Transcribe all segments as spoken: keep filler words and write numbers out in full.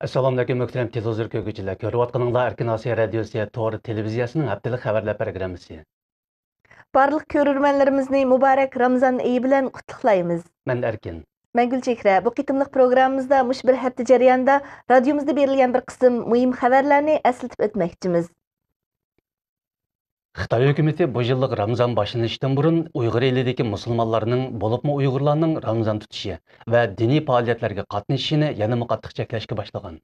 ئەسسالامۇئەلەيكۇم، مۆھتەرەم تېلېۋىزور كۆرگۈچىلەر. كۆرۈۋاتقىنىڭلار ئەركىن ئاسىيا رادىيوسى تور تېلېۋىزىيەسىنىڭ ھەپتىلىك خەۋەرلەر پروگراممىسى. بارلىق كۆرۈرمەنلىرىمىزنى مۇبارەك رامىزان ئېيى بىلەن قۇتلۇقلايمىز. مەن ئەركىن. مەن گۈلچېھرە. بۇ قېتىملىق پروگراممىمىزدا مۇشۇ بىر ھەپتە جەريانىدا رادىيومىزدا بېرىلگەن بىر قىسىم مۇھىم خەۋەرلەرنى ئەسلىتىپ ئۆتمەكچىمىز. خىتاي ھۆكۈمىتى بۇ يىللىق رامىزان باشلىنىشتىن بۇرۇن ئۇيغۇر ئېلىدىكى مۇسۇلمانلارنىڭ، بولۇپمۇ ئۇيغۇرلارنىڭ رامىزان تۇتۇشى ۋە دىنىي پائالىيەتلەرگە قاتنىشىشىنى يەنىمۇ قاتتىق چەكلەشكە باشلىغان.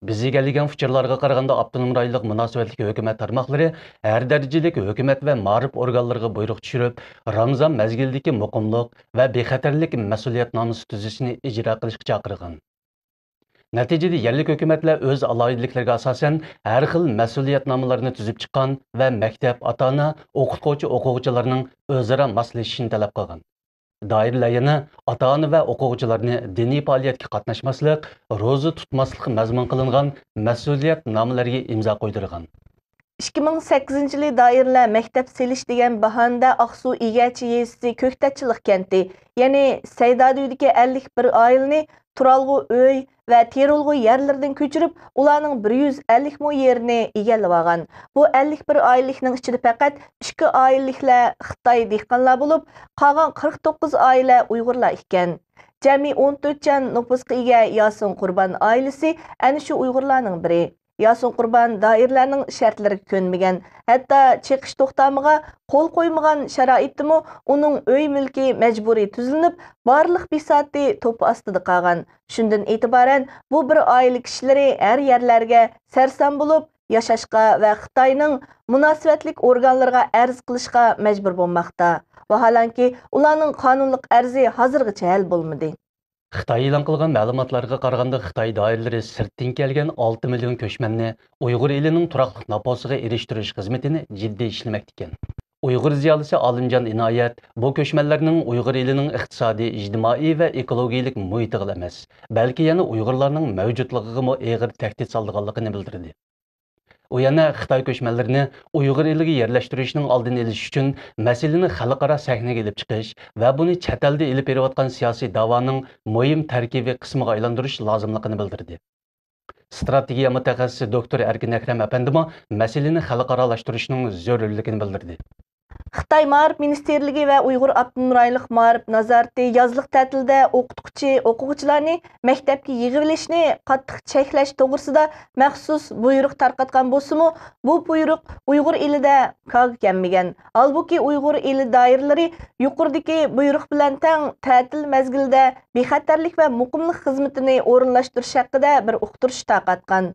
بىز ئىگىلىگەن ئۇچۇرلارغا قارىغاندا، ئاپتونوم رايونلۇق مۇناسىۋەتلىك ھۆكۈمەت تارماقلىرى ھەر دەرىجىلىك ھۆكۈمەت ۋە مائارىپ ئورگانلىرىغا بۇيرۇق چۈشۈرۈپ، رامىزان مەزگىلىدىكى مۇقىملىق ۋە بىخەتەرلىك مەسئۇلىيەتنامىسى تۈزۈشىنى ئىجرا قىلىشقا چاقىرغان. نەتىجىدە، يەرلىك ھۆكۈمەتلەر ئۆز ئالاھىدىلىكلىرىگە ئاساسەن، ھەر خىل مەسئۇلىيەتنامىلەرنى تۈزۈپ چىققان ۋە مەكتەپ، ئاتا-ئانا، ئوقۇتقۇچى، ئوقۇغۇچىلارنىڭ ئۆزئارا ماسلىشىشىنى تەلەپ قىلغان. دائىرىلەر يەنە ئاتا-ئانا ۋە ئوقۇغۇچىلارنى دىنىي پائالىيەتكە قاتناشماسلىق، روزا تۇتماسلىق مەزمۇن قىلىنغان مەسئۇلىيەتنامىلەرگە ئىمزا قويدۇرغان. ئىككى مىڭ سەككىزىنچى يىلى دائىرىلەر مەكتەپ سېلىش دېگەن باھانىدە ئاقسۇ ئىگەچى يېزىسى كۆكتاتچىلىق كەنتى، يەنى سەيدادۈيدىكى ئەللىك بىر ئائىلىنى تۇرالغۇ ئۆي ۋە تېرىلغۇ يەرلىرىدىن كۆچۈرۈپ، ئۇلارنىڭ بىر يۈز ئەللىك مو يېرىنى ئىگىلىۋالغان. بۇ ئەللىك بىر ئائىلىلىكنىڭ ئىچىدە پەقەت ئىككى ئائىلىلىكلەر خىتاي دېھقانلار بولۇپ، قالغان قىرىق توققۇز ئائىلە ئۇيغۇرلار ئىكەن. جەمئىي ئون تۆت جان نوپۇسقا ئىگە ياسىن قۇربان ئائىلىسى ئەنە شۇ ئۇيغۇرلارنىڭ بىرى. ياسىن قۇربان دائىرىلەرنىڭ شەرتلىرىگە كۆنمىگەن، ھەتتا چېقىش توختامىغا قول قويمىغان شارائىتتىمۇ ئۇنىڭ ئۆي مۈلكى مەجبۇرىي تۈزلىنىپ، بارلىق بىساتى توپا ئاستىدا قالغان. شۇندىن ئېتىبارەن بۇ بىر ئائىلە كىشىلىرى ھەر يەرلەرگە سەرسان بولۇپ، ياشاشقا ۋە خىتاينىڭ مۇناسىۋەتلىك ئورگانلىرىغا ئەرز قىلىشقا مەجبۇر بولماقتا. ۋاھالەنكى، ئۇلارنىڭ قانۇنلۇق ئەرزى ھازىرغىچە ھەل بولمىدى. خىتاي ئېلان قىلغان مەلۇماتلارغا قارىغاندا، خىتاي دائىرىلىرى سىرتتىن كەلگەن ئالتە مىليون كۆچمەننى ئۇيغۇر ئېلىنىڭ تۇراقلىق ناپوسىغا ئېرىشتۈرۈش خىزمىتىنى جىددىي ئىشلىمەكتىكەن. ئۇيغۇر زىيالىيسى ئالىمجان ئىنايەت بۇ كۆچمەنلەرنىڭ ئۇيغۇر ئېلىنىڭ ئىقتىسادىي، ئىجتىمائىي ۋە ئېكولوگىيىلىك مۇھىتىغىلا ئەمەس، بەلكى يەنە ئۇيغۇرلارنىڭ مەۋجۇتلۇقىغىمۇ ئېغىر تەھدىت سالىدىغانلىقىنى بىلدۈردى. ئۇ يەنە خىتاي كۆچمەنلىرىنى ئۇيغۇر ئېلىگە يەرلەشتۈرۈشنىڭ ئالدىنى ئېلىش ئۈچۈن مەسىلىنى خەلقئارا سەھنىگە ئېلىپ چىقىش ۋە بۇنى چەت ئەلدە ئېلىپ بېرىۋاتقان سىياسىي داۋانىڭ مۇھىم تەركىبىي قىسمىغا ئايلاندۇرۇش لازىملىقىنى بىلدۈردى. ئىستراتېگىيە مۇتەخەسسىسى دوكتور ئەركىن ئەكرەم ئەپەندىمۇ مەسىلىنى خەلقئارالاشتۇرۇشنىڭ زۆرۈرلۈكىنى بىلدۈردى. خىتاي مائارىپ مىنىستىرلىكى ۋە ئۇيغۇر ئاپتونوم رايونلۇق مائارىپ نازارىتى يازلىق تەتىلدە ئوقۇتقۇچى، ئوقۇغۇچىلارنى مەكتەپكە يىغىۋېلىشنى قاتتىق چەكلەش توغرىسىدا مەخسۇس بۇيرۇق تارقاتقان بولسىمۇ، بۇ بۇيرۇق ئۇيغۇر ئېلىدە كارغا كەلمىگەن. ھالبۇكى، ئۇيغۇر ئېلى دائىرىلىرى يۇقىرىدىكى بۇيرۇق بىلەن تەڭ تەتىل مەزگىلىدە بىخەتەرلىك ۋە مۇقىملىق خىزمىتىنى ئورۇنلاشتۇرۇش ھەققىدە بىر ئۇقتۇرۇش تارقاتقان.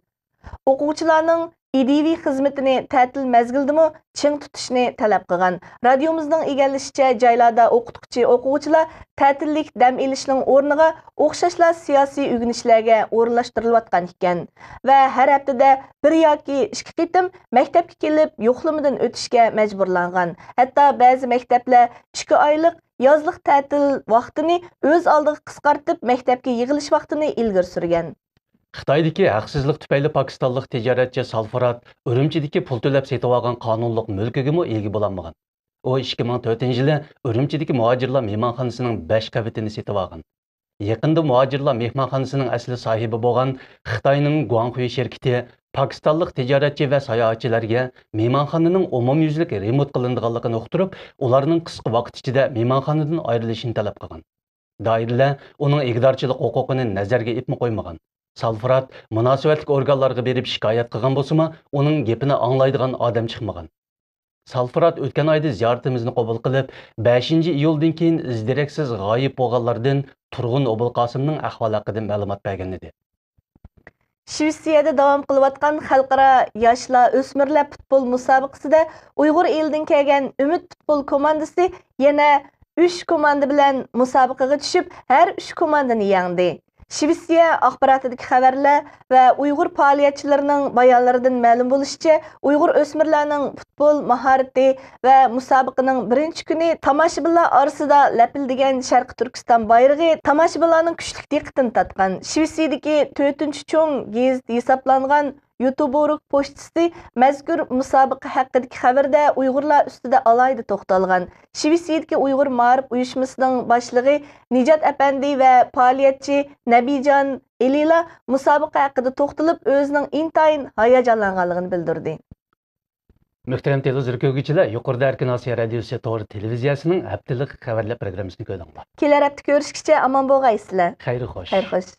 ئوقۇغۇچىلارنىڭ ئىدىيىۋى خىزمىتىنى تەتىل مەزگىلىدىمۇ چىڭ تۇتۇشنى تەلەپ قىلغان. رادىيومىزنىڭ ئىگىلىشىچە، جايلاردا ئوقۇتقۇچى، ئوقۇغۇچىلار تەتىللىك دەم ئېلىشنىڭ ئورنىغا ئوخشاشلا سىياسىي ئۆگىنىشلەرگە ئورۇنلاشتۇرۇلۇۋاتقان ئىكەن ۋە ھەر ھەپتىدە بىر ياكى ئىككى قېتىم مەكتەپكە كېلىپ يوقلىمىدىن ئۆتۈشكە مەجبۇرلانغان. ھەتتا بەزى مەكتەپلەر ئىككى ئايلىق يازلىق تەتىل ۋاقتىنى ئۆز ئالدىغا قىسقارتىپ، مەكتەپكە يىغىلىش ۋاقتىنى ئىلگىرى سۈرگەن. خىتايدىكى ھەقسىزلىق تۈپەيلى پاكىستانلىق تىجارەتچى سالفۇرات ئۈرۈمچىدىكى پۇل تۆلەپ سېتىۋالغان قانۇنلۇق مۈلكىگىمۇ ئىگە بولالمىغان. ئۇ ئىككى مىڭ تۆتىنچى يىلى ئۈرۈمچىدىكى مۇھاجىرلار مېھمانخانىسىنىڭ بەش قەۋىتىنى سېتىۋالغان. يېقىندا مۇھاجىرلار مېھمانخانىسىنىڭ ئەسلى ساھىبى بولغان خىتاينىڭ گۇاڭخۈي شىركىتى پاكىستانلىق تىجارەتچى ۋە ساياھەتچىلەرگە مېھمانخانىنىڭ ئومۇميۈزلۈك رېمونت قىلىنىدىغانلىقىنى ئۇقتۇرۇپ، ئۇلارنىڭ قىسقا ۋاقىت ئىچىدە مېھمانخانىدىن ئايرىلىشىنى تەلەپ قىلغان. دائىرىلەر ئۇنىڭ ئىگىدارچىلىق ھوقۇقىنى نەزەرگە ئېلىپمۇ قويمىغان. سالفۇرات مۇناسىۋەتلىك ئورگانلارغا بېرىپ شىكايەت قىلغان بولسىمۇ، ئۇنىڭ گېپىنى ئاڭلايدىغان ئادەم چىقمىغان. سالفۇرات ئۆتكەن ئايدا زىيارىتىمىزنى قوبۇل قىلىپ، بەشىنچى ئىيۇلدىن كېيىن ئىز-دېرەكسىز غايىب بولغانلاردىن تۇرغۇن ئوبۇلقاسىمنىڭ ئەھۋالى ھەققىدە مەلۇمات بەرگەنىدى. شىۋېتسىيەدە داۋام قىلىۋاتقان خەلقئارا ياشلار ئۆسمۈرلەر پۇتبول مۇسابىقىسىدە ئۇيغۇر ئېلىدىن كەلگەن ئۈمىد پۇتبول كوماندىسى يەنە ئۈچ كوماندا بىلەن مۇسابىقىگە چۈشۈپ، ھەر ئۈچ كوماندىنى يەڭدى. شىۋېتسىيە ئاخباراتىدىكى خەۋەرلەر ۋە ئۇيغۇر پائالىيەتچىلىرىنىڭ بايانلىرىدىن مەلۇم بولۇشىچە، ئۇيغۇر ئۆسمۈرلەرنىڭ پۇتبول ماھارىتى ۋە مۇسابىقىنىڭ بىرىنچى كۈنى تاماشىبىنلار ئارىسىدا لەپىلدىگەن شەرقىي تۈركىستان بايرىقى تاماشىبىنلارنىڭ كۈچلۈك دىققىتىنى تارتقان. شىۋېتسىيەدىكى تۆتىنچى چوڭ گېزىت ھېسابلانغان يۇتېبورگ پوچتىسى مەزكۇر مۇسابىقە ھەققىدىكى خەۋىرىدە ئۇيغۇرلار ئۈستىدە ئالاھىدە توختالغان. شىۋېتسىيەدىكى ئۇيغۇر مائارىپ ئۇيۇشمىسىنىڭ باشلىقى نىجات ئەپەندى ۋە پائالىيەتچى نەبىجان ئېلىلا مۇسابىقە ھەققىدە توختىلىپ، ئۆزىنىڭ ئىنتايىن ھاياجانلانغانلىقىنى بىلدۈردى. مۆھتەرەم تېلېۋىزور كۆرگۈچىلەر، يۇقىرىدا ئەركىن ئاسىيا رادىيوسى تور تېلېۋىزىيەسىنىڭ ھەپتىلىك خەۋەرلەر پروگراممىسىنى كۆردۈڭلار. كېلەر ھەپتە كۆرۈشكىچە ئامان بولغايسىلەر. خەير خوش. خەير خوش.